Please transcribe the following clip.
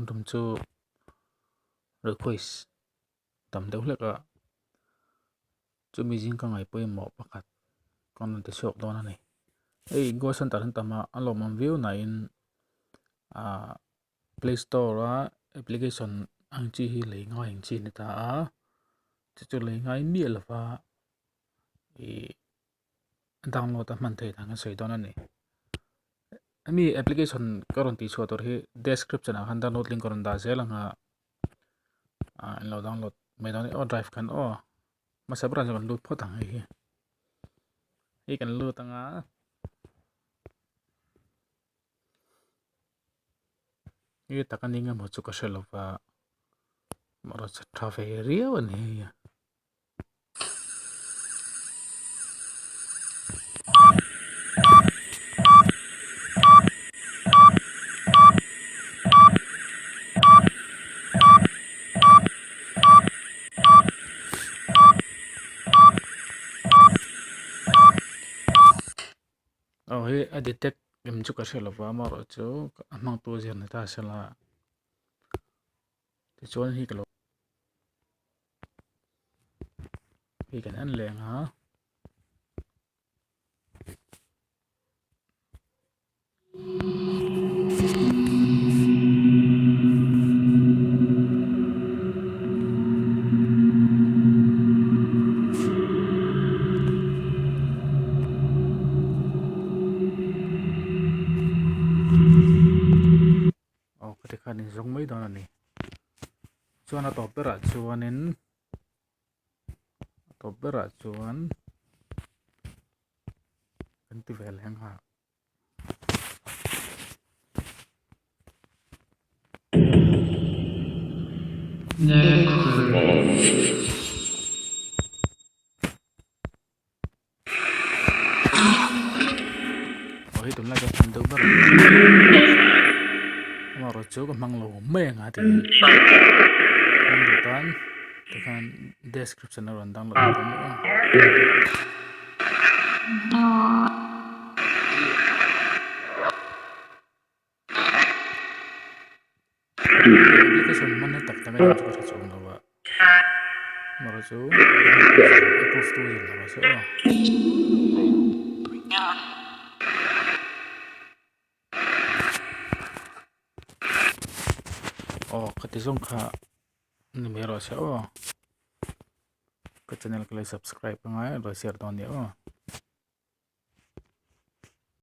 Tun tum chu request tam deuh hlek a, chumi zing ka ngaih pawimawh pakhat ka rawn ti chhuak dawn a ni. Hei Goa Center an tam a, a lawmawm viau nain ah Play Store a application ang chi hi lei ngai ang chi a ni ta a, chu chu lei ngai miah lova ih download a hman theih dan kan sawi dawn a ni. Hemi application ka rawn tih chhuah tur hi description ah khan download link ka rawn dah zel ang a, ah in lo download mai dawn a ni aw drive khan aw hmasa berah chuan kan lut phawt ang hei hi hei kan lut ang a. Hei tak a ni emaw chu ka hre lo va amaherawhchu tha ve riau a ni hei. Aw hei a detect em chu ka hre lo va amaherawhchu a hmangtu zir ni ta sela tichuan hei ka lo. Hei kan en leh ang a. Aw ka ti khan in zawng mai dawn a ni. Chuan a tawp berah chuanin a tawp berah chuan kan ti ve leh ang a. Aw hei tunlai chuan hman deuh ber a ni amaherawhchu chu ka hmang lo mai ang a ti hmang duh tan tikhan description a rawn download thei dawn a. Application hman na tak tak a ni chu ka hre chuang lo a amaherawhchu approve tu zir lo se aw. Aw ka ti zawng kha ni mai rawh se aw ka channel ka lo subscribe angai a lo share dawn nia aw.